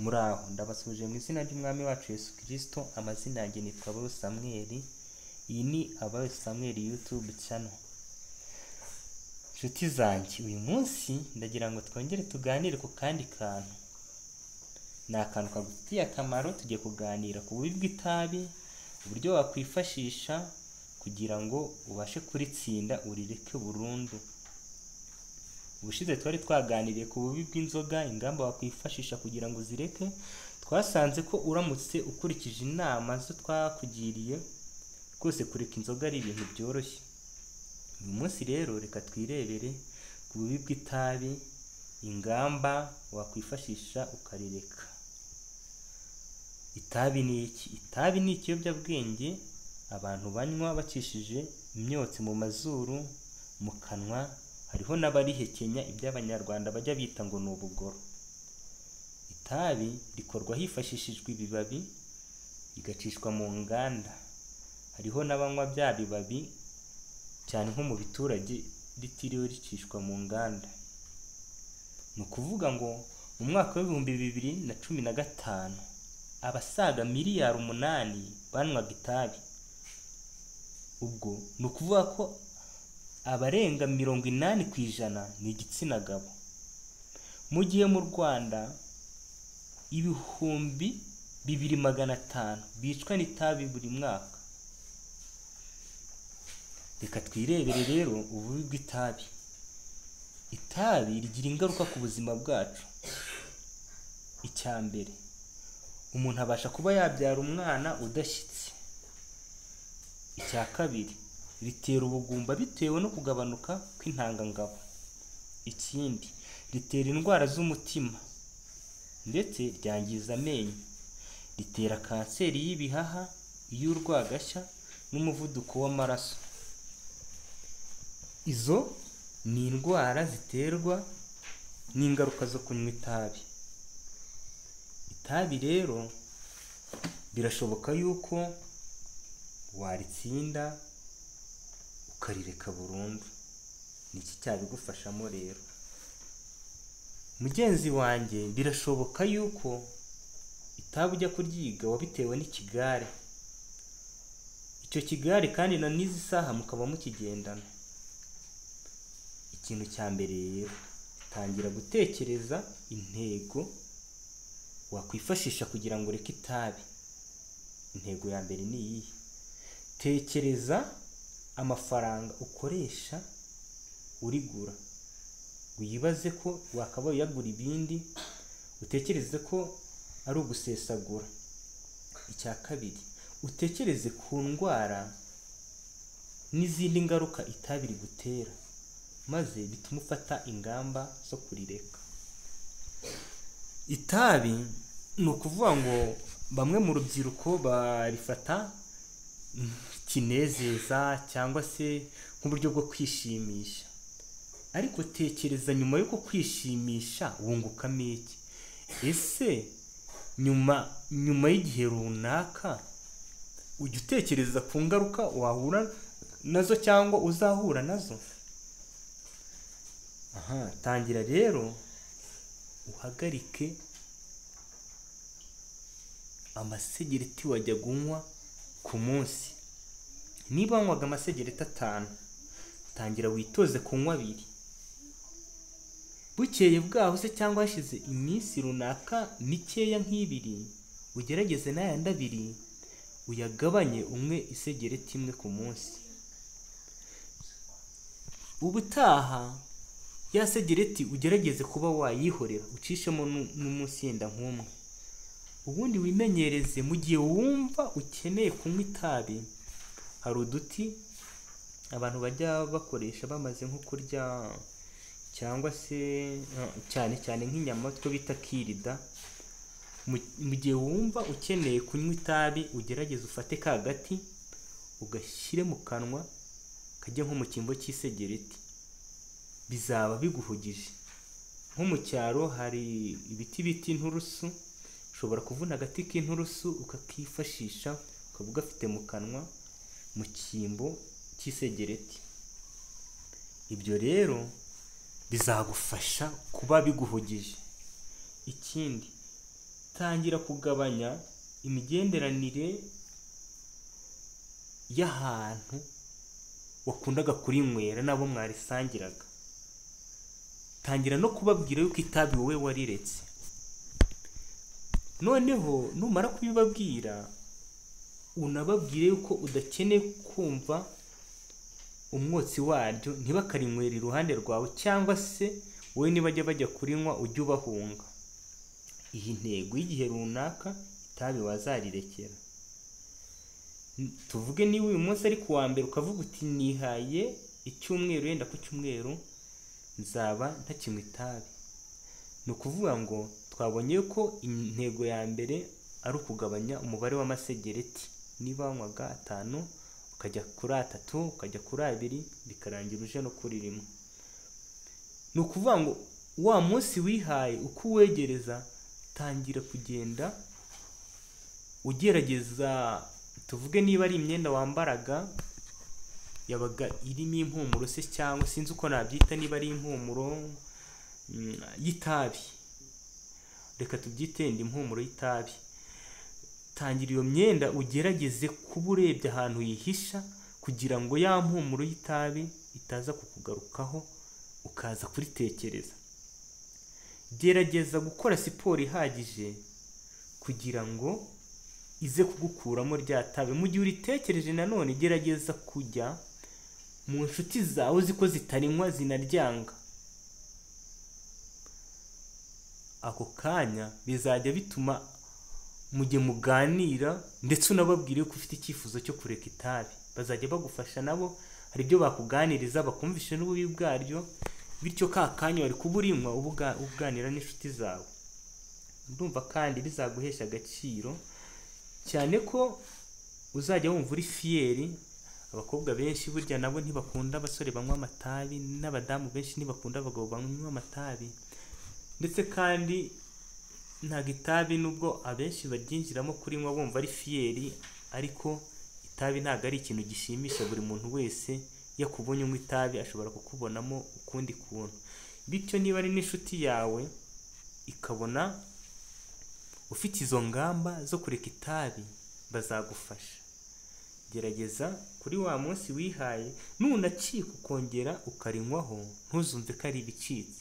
Muraho, ndabasuhuje mu izina ry'Umwami wacu Yesu Kristo. Amazina yanjye nitwa Abayo Samuel. Iyi ni Abayo Samuel YouTube channel. Nshuti zanjye, uyu munsi ndagira ngo twongere tuganire ku kandi kantu. Ni akantu kagufitiye akamaro. Tugiye kuganira ku bubi bw'itabi, uburyo wakwifashisha kugira ngo ubashe kuritsinda urireke burundu. Ubushize twari twaganiriye ku bubi bw'inzoga, ingamba wakwifashisha kugira ngo uzireke. Twasanze ko uramutse ukurikije inama zo twakugiriye, rwose kureka inzoga ari ibintu byoroshye. Uyu munsi rero reka twirebere ku bubi bw'itabi, ingamba wakwifashisha ukarireka. Itabi ni iki? Itabi ni ikiyobyabwenge abantu banywa bacishije imyotsi mu mazuru, mu kanwa. Hariho n'abarihekenya, ibyo Abanyarwanda bajya bita ngo ni ubugoro. Itabi rikorwa hifashishijwe ibibabi, rigacishwa mu nganda. Hariho n'abanywa bya bibabi, cyane nko mu biturage, ritiriwe ricishwa mu nganda. Ni ukuvuga ngo mu mwaka wa 2015 abasaga miliyari 8 banywaga itabi. Ubwo ni ukuvuga ko abarenga 80% ni igitsina gabo, mu gihe mu Rwanda 2500 bicwa n'itabi buri mwaka. Reka twirebere rero ububi bw'itabi. Itabi rigira ingaruka ku buzima bwacu. Icya mbere, umuntu abasha kuba yabyara umwana udashyitse. Icya kabiri, ritera ubugumba bitewe no kugabanuka kw'intangangabo. Ikindi, ritera indwara z'umutima, ndetse ryangiza amenyo. Ritera kanseri y'ibihaha, iy'urwagashya n'umuvuduko w'amaraso. Izo ni indwara ziterwa n'ingaruka zo kunywa itabi. Itabi rero birashoboka yuko waritsinda ukarireka burundu. Ni iki cyabigufashamo rero, mugenzi wanjye? Birashoboka yuko itabi ujya kuryiga wabitewe n'ikigare. Icyo kigare kandi na n'izi saha mukaba mukigendana. Ikintu cya mbere rero, tangira gutekereza intego wakwifashisha kugira ngo ureke itabi. Intego ya mbere ni iyihe? Tekereza amafaranga ukoresha urigura, wibaze ko wakabaye uyagura ibindi, utekereze ko ari ugusesagura. Icya kabiri, utekereze ku ndwara n'izindi ngaruka itabi rigutera, maze bitume ufata ingamba zo kurireka. Itabi, ni ukuvuga ngo bamwe mu rubyiruko barifata nk'ikinezeza cyangwa se nk'uburyo bwo kwishimisha. Ariko tekereza, nyuma y'uko kwishimisha wungukamo iki? Ese nyuma y'igihe runaka ujya utekereza ku ngaruka wahura nazo cyangwa uzahura nazo? Aha, tangira rero uhagarike amasegereti wajyaga unywa ku munsi. Niba wanywaga amasegereti 5, tangira witoze kunywa 2. Bukeye bwaho se cyangwa hashize iminsi runaka mikeya nk'ibiri, ugerageze n'ayandi 2 uyagabanye, unywe isegereti 1 ku munsi. Ubutaha ya segereti ugerageze kuba wayihorera, ucishemo n'umunsi yenda nk'umwe, ubundi wimenyereze. Mu gihe wumva ukeneye kunywa itabi, hari uduti abantu bajya bakoresha bamaze nko kurya cyangwa se cyane cyane nk'inyama, two bita kirida. Mu gihe wumva ukeneye kunywa itabi, ugerageze ufate ka gati ugashyire mu kanwa, kajye nko mu cyimbo cy'isegereti, bizaba biguhugije. Nko mu cyaro hari ibiti bita inturusu. Ushobora kuvuna agati k'inturusu ukakifashisha, ukaba ugafite mu kanwa mu cyimbo cy'isegereti. Ibyo rero bizagufasha kuba biguhugije. Ikindi, Tangira kugabanya imigenderanire y'ahantu wakundaga kurinywera n'abo mwarisangiraga. Tangira no kubabwira yuko itabi wowe wariretse. Noneho numara kubibabwira, unababwire yuko udakeneye kumva umwotsi waryo, ntibakarinywere iruhande rwawe, cyangwa se wowe nibajya bajya kurinywa ujye ubahunga. Iyi ntego y'igihe runaka, itabi wazarirekera. Tuvuge niba uyu munsi ari kuwa mbere, ukavuga uti nihaye icyumweru, yenda ku cyumweru nzaba ntakinywa itabi. Ni ukuvuga ngo twabonye ko intego ya mbere ari ukugabanya umubare w'amasegereti. Niba wanywaga 5 ukajya kuri 3, ukajya kuri 2, bikarangira uje no kuri 1. Ni ukuvuga ngo wa munsi wihaye uko uwegereza, tangira kugenda ugerageza. Tuvuge niba ari imyenda wambaraga yabaga irimo impumuro se, cyangwa sinzi uko nabyita, niba ari impumuro y'itabi, reka tubyite impumuro y'itabi. Tangira iyo myenda ugerageze kuba urebye ahantu yihisha, kugira ngo ya mpumuro y'itabi itaza kukugarukaho ukaza kuritekereza. Gerageza gukora siporo ihagije kugira ngo ize kugukuramo rya tabi. Mu gihe uritekereje nanone, gerageza kujya mu nshuti zawe uzi ko zitarinywa zinaryanga. Ako kanya bizajya bituma mu gihe muganira, ndetse unababwire ko ufite icyifuzo cyo kureka itabi, bazajya bagufasha nabo, hari ibyo bakuganiriza bakumvishe n'ububi bwaryo, bityo ka kanya wari kuba urinywa uganira n'inshuti zawe. Ndumva kandi bizaguhesha agaciro, cyane ko uzajya wumva uri fiyeri. Abakobwa benshi burya nabo ntibakunda abasore banywa amatabi, n'abadamu benshi ntibakunda abagabo banywa amatabi. Ndetse kandi ntabwo itabi, nubwo abenshi baryinjiramo kurinywa bumva ari fiyeri, ariko itabi ntabwo ari ikintu gishimisha buri muntu wese. Iyo akubonye unywa itabi ashobora kukubonamo ukundi kuntu. Bityo niba ari n'inshuti yawe ikabona ufite izo ngamba zo kureka itabi, bazagufasha. Gerageza kuri wa munsi wihaye, nunacika ukongera ukarinywaho, ntuzumve ko ari ibicitse.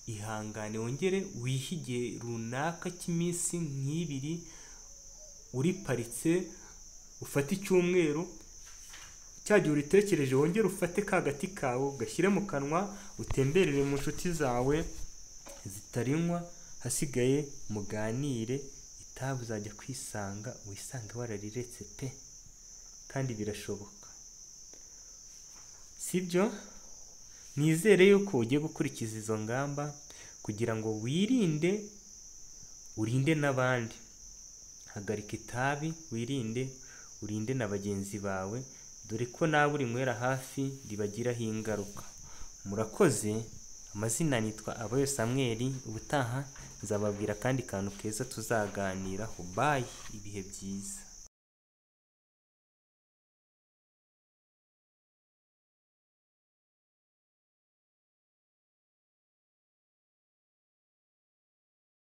Ihangane wongere wihe igihe runaka cy'iminsi nk'ibiri uriparitse, ufate icyumweru, cya gihe uritekereje wongere ufate ka gati kawe ugashyire mu kanwa, utemberere mu nshuti zawe zitarinywa, hasigaye muganire. Itabi uzajya kwisanga wisange warariretse pe, kandi birashoboka, sibyo? Nizere yuko ugiye gukurikiza izo ngamba kugira ngo wirinde, urinde n'abandi. Hagarika itabi, wirinde, urinde na bagenzi bawe, dore ko nawe urinywera hafi ribagiraho ingaruka. Murakoze. Amazina nitwa Abayo Samuel. Ubutaha nzababwira akandi kantu keza tuzaganiraho. Bye, ibihe byiza.